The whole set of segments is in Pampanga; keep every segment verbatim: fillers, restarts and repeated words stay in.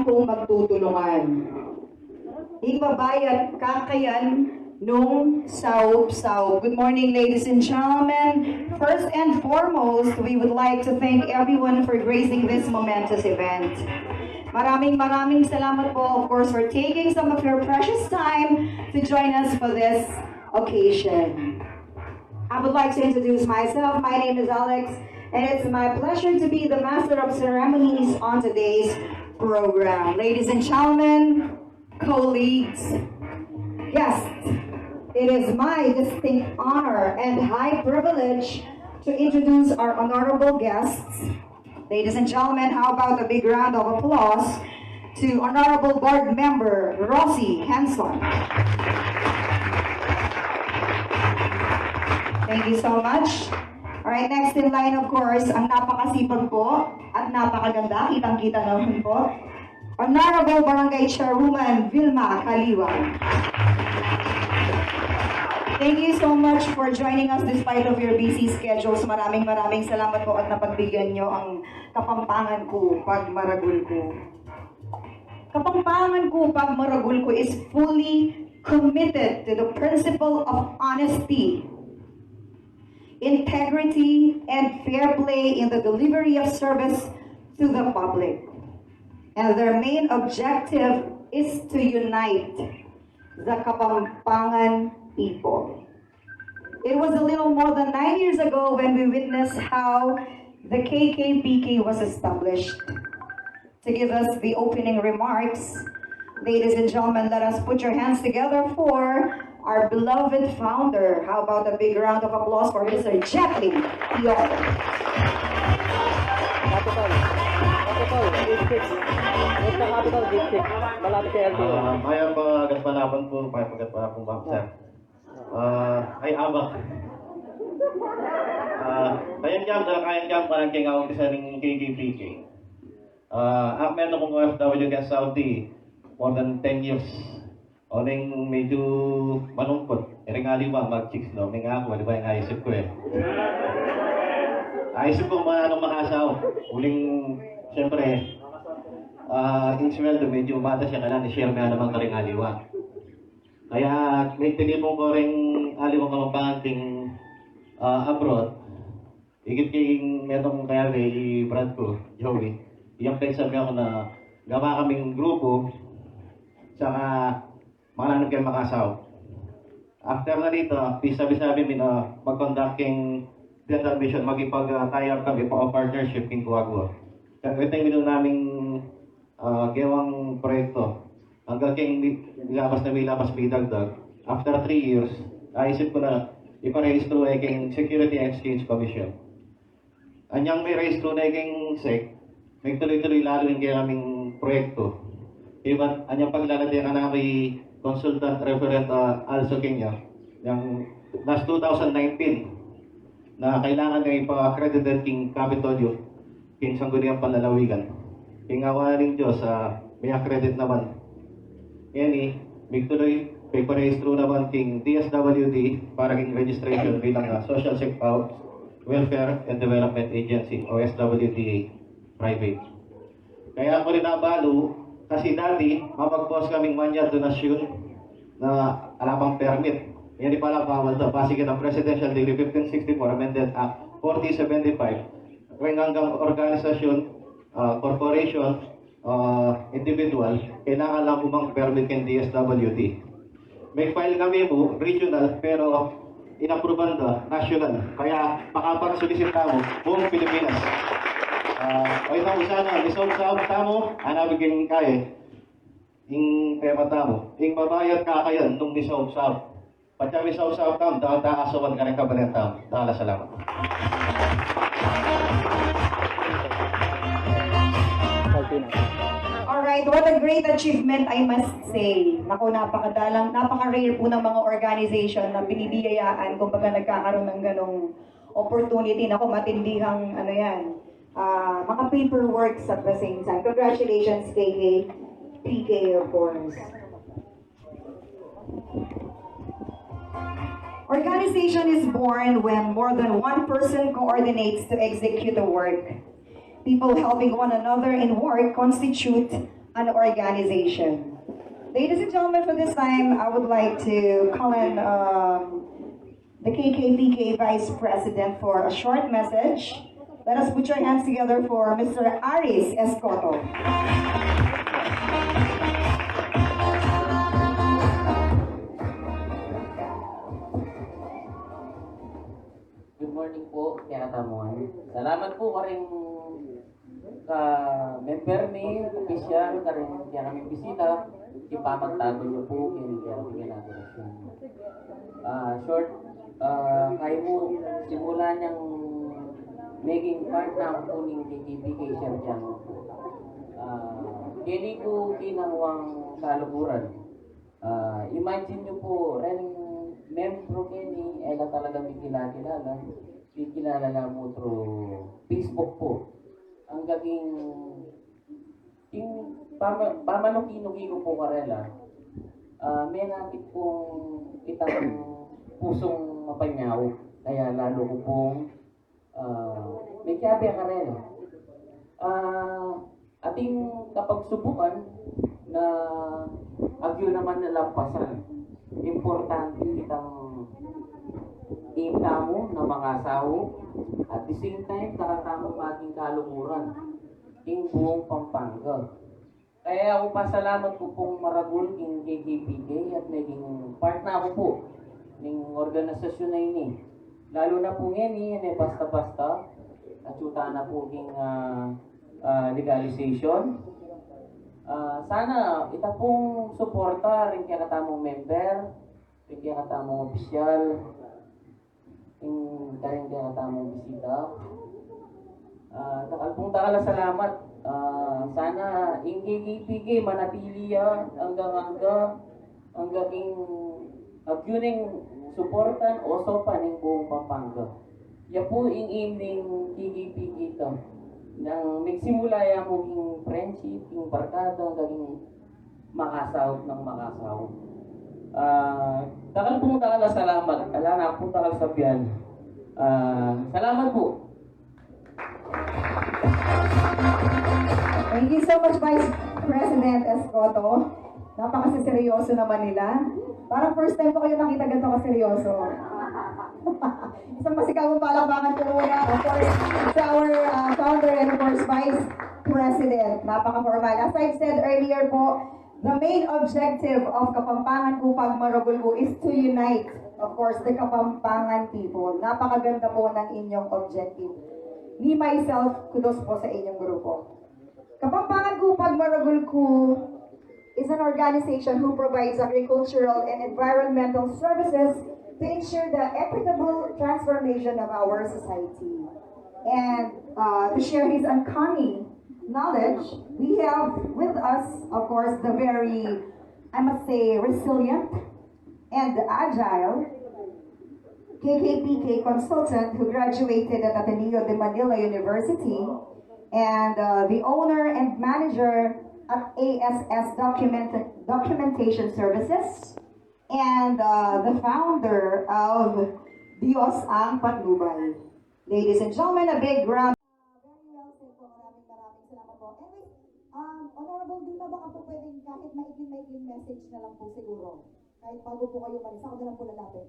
kung magtutulungan. Ing babayi at kakayan nung saup-saup. Good morning, ladies and gentlemen. First and foremost, we would like to thank everyone for gracing this momentous event. Maraming, maraming salamat po, of course, for taking some of your precious time to join us for this occasion. I would like to introduce myself. My name is Alex, and it's my pleasure to be the master of ceremonies on today's program. Ladies and gentlemen, colleagues, guests, it is my distinct honor and high privilege to introduce our honorable guests. Ladies and gentlemen, how about a big round of applause to Honorable Board Member Rosie Hanson? Thank you so much. All right, next in line, of course, ang napakasipag po at napakaganda, kitang-kita naman po, Honorable Barangay Chairwoman Vilma Kaliwa. Thank you so much for joining us despite of your busy schedules. Maraming, maraming salamat po at napagbigyan nyo ang Kapampangan Ku Pagmaragul Ku. Kapampangan Ku Pagmaragul Ku is fully committed to the principle of honesty, integrity, and fair play in the delivery of service to the public. And their main objective is to unite the Kapampangan people. It was a little more than nine years ago when we witnessed how the K K P K was established. To give us the opening remarks, ladies and gentlemen, let us put your hands together for our beloved founder. How about a big round of applause for Mister Jeffrey Piolo? Capital. Capital. Deep kick. Where's the capital? Deep kick. Malapit kay L T O. Ah, mayap a gatpanapun pu, mayap a gatpanapun, Ma'am, Sir. Ah, ay, abak. Ah, kayan jam, kayan jam, parang keng awag sa ning K K P K. Ah, aku metung kung O F W keng Saudi, more than ten years. Uling medyu malungkut, iring aliwa, mag-chicks, no? Ming aku, di ba, ing aisip ku, e. Aisip ku, mananu makasaup. Uling, siyempre, ah, ing sweldo, medyu matas ya, kailangan i-share me naman karing aliwa. Kaya, migtinipun ku ring aliwang Kapampangan king, ah, abroad. Ikit king metung kaya i brad ku, Joey. Iyang pagsabi ku na gawa kaming grupu, saka mananu keng makasaup. After na dito, pisabi-sabi mi na mag-conduct king dental mission, makipag, ah, tie up kami pa partnership king Kuagua. Kaya ito ing minuna naming ah, gewang proyekto. Anggang keng mi-, milabas na milabas, midagdag. After three years, aisip ku na iparehistro e keng Security and Exchange Commission. Anyang mirehistro na e keng sec, migtuloy-tuloy lalu ing kekami proyekto. Ibat anyang paglalate ka na kami consultant referent, ah, also keng, yang last two thousand nineteen na kailangan na ipa-accredited king Kapitolyo king Sangguniang Panlalawigan. King awa ning Dios, ah, mi-accredit naman. Ngeni, migtuloy, pigparehistro naman king D S W D para king registration bilang, ah, Social Sec-, ah, Welfare and Development Agency o S W D A private. Kaya ku rin abalu, kasi dati, mapagpos kaming manyad donasyun na ala pang permit. Ngeni pala bawal da, base keng Presidential Decree fifteen sixty-four Amended Act forty seventy-five, keng anggang organization, ah, corporation, ah, individual, kailangan lang pung permit keng D S W D. May file kami mu, regional, pero inapruban da, national. Kaya makapag-solicit tamu, buong Pilipinas. Ah, o ita mu sana, misaupsaup tamu, anabigin kaya. Ing tema tamu, ing babayi at kakayan nung misaupsaup. Patya misaupsaup tamu, dakal ta asawan kareng kabanean tamu. Dakal a salamat. Alright, what a great achievement, I must say. Naku, napakadalang, napaka-rare po ng mga organization na binibiyayaan, kumbaga nagkakaroon ng ganong opportunity. Naku, matindihang, ano yan, ah, mga paperworks at the same time. Congratulations, K K P K, of course. Organization is born when more than one person coordinates to execute a work. People helping one another in work constitute an organization. Ladies and gentlemen, for this time, I would like to call in um, the K K P K Vice President for a short message. Let us put your hands together for Mister Aris Escoto. Good morning po, kaya katamuan. Salamat po karing ka member mi, opisyal, karing kaya kami bisita, ipamagtagun yu po, kaya kaya kami inaugurasyon. Ah, short, ah, kayu po, simula niyang maging part na po ning K K P K, siya po. Ah, keni po kinawang kaluguran. Ah, imagine nyo po, ren membro keni, e la talaga mi kilakilala, kikilala la mu through Facebook po. Ang gaging, ing pama-, pamanuki-nuki ku po karela, ah, menakit pong itang pusung mapanyaw, kaya lalo ku pong ah, mekiabe karela. Ah, atin kapagsubukan na agyu naman na lampasan. Importante itang ing tamu na makasaup, at the same time, kaya tamu maging kaluguran ing buong Pampanga. Kaya aku pasalamat ku pong maragul king K K P K at naging part na aku po ning organisasyon na ini. Lalo na po ngeni, e basta-basta, atyu tana po king, ah, ah, legalization. Ah, sana ita pong suporta ring kekatamung member, ring kekatamung opisyal, ing karing kekatamung bisita. Ah, dakal pong dakal a salamat. Ah, sana ing K K P K manatili ya anggang-angga, angga king agyu neng suportan o sopan ing buong Pampanga. Ya po ing aim ning K K P K ita. Nang magsimula ya mu king friendship, king barkada, angga king makasaup nang makasaup. Ah, dakal pong dakal a salamat. Ala na pong dakal sabian. Ah, salamat po. Thank you so much, Vice President Escoto. Napakaseryoso naman nila. Parang first time ko kayo nakita ganito kaseryoso. Isang masigabong palakpakan po muna, of course, sa our, uh, founder and, of course, Vice President. Napaka-formal. As I've said earlier po, the main objective of Kapampangan Ku Pagmaragul Ku is to unite, of course, the Kapampangan people. Napakaganda po ng inyong objective. Me, myself, kudos po sa inyong grupo. Kapampangan Ku Pagmaragul Ku is an organization who provides agricultural and environmental services to ensure the equitable transformation of our society. And, uh, to share his uncanny knowledge, we have with us, of course, the very, I must say, resilient and agile K K P K consultant who graduated at Ateneo de Manila University and, uh, the owner and manager at A S S Document-, Documentation Services and, uh, the founder of Dios ang Patnubay. Ladies and gentlemen, a big round. Ah, very well said po. Maraming, maraming salamat po. Anyways, um, Honorable Vilma, baka po pwedeng kahit maikling-maikling message na lang po siguro. Kahit bago po kayo umalis, ako na lang po lalapit.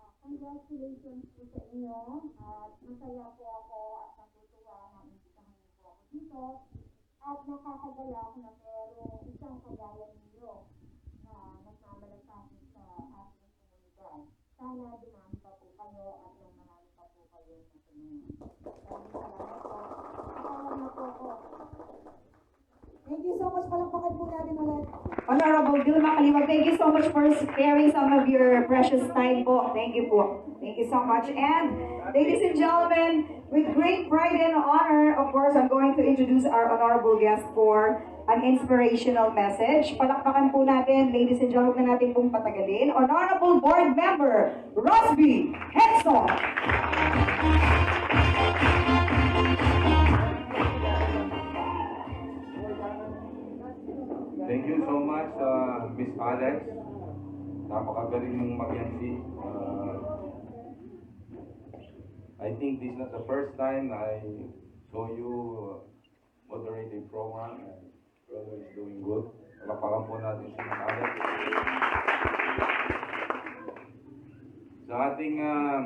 Ah, congratulations po sa inyo. At masaya po ako at natutuwa na imbitahan niyo po ako dito. At nakakagalak na merong isang kagaya ninyo na nagmamalasakit sa ating komunidad. Sana dumami pa po kayo at ng marami pa po kayong matulungan. Maraming salamat po. Thank you so much. Palakpakan po natin ulit. Honorable Vilma Caliwag, thank you so much for sparing some of your precious time po. Thank you po. Thank you so much. And ladies and gentlemen, with great pride and honor, of course, I'm going to introduce our honorable guest for an inspirational message. Palakpakan po natin, ladies and gentlemen, natin pong patagalin, Honorable Board Member Rosby Henson. Thank you so much, uh, Miss Alex. Napakagaling yung mag-M C. Uh, I think this is not the first time I saw you, uh, Moderating program, and brother is doing good. Palakpakan po natin si Makala. Sa ating um,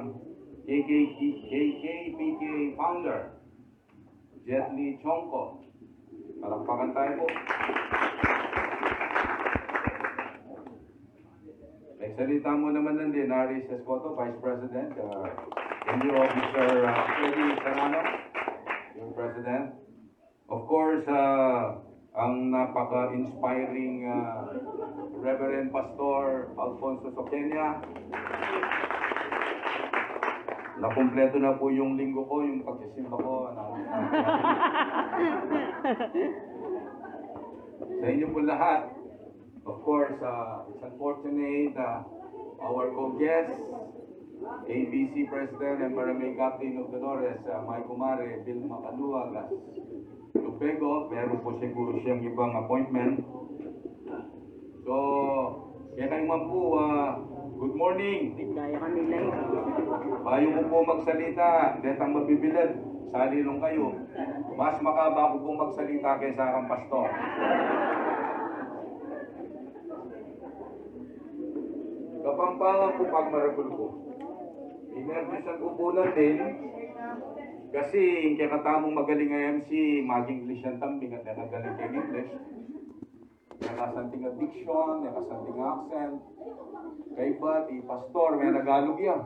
K K P K founder, Jet Li Chongco. Palakpakan tayo po. Nagsalita mo naman ng Lenaris Escoto, Vice President, uh, in lieu of Mister uh, Freddy Serrano, yung President. Of course, uh, ang napaka-inspiring uh, Reverend Pastor Alfonso Soqueña. Nakumpleto na po yung linggo ko, yung pagsisimba ko. Ano, sa inyo po lahat, of course, uh, it's unfortunate uh, our co-guest, A B C President and Barangay Captain of Dolores, uh, my kumare, Vilma Caluagas Lupego, meron po siguro siyang ibang appointment. So, kaya kayo man po, uh, good morning. Daya kami lang. Bayo ko po magsalita, detang mabibilad, sali lang kayo. Mas makaba ko po magsalita kaysa kang pastor. Kapampangan ko pagmaragul ko. Inerbisan ko po natin kasi kaya katamong magaling a M C, mag-English yan tambing at magaling kay English. May kasanting a diction, may kasanting a accent. Kay ba, di pastor, may Nagalog yan.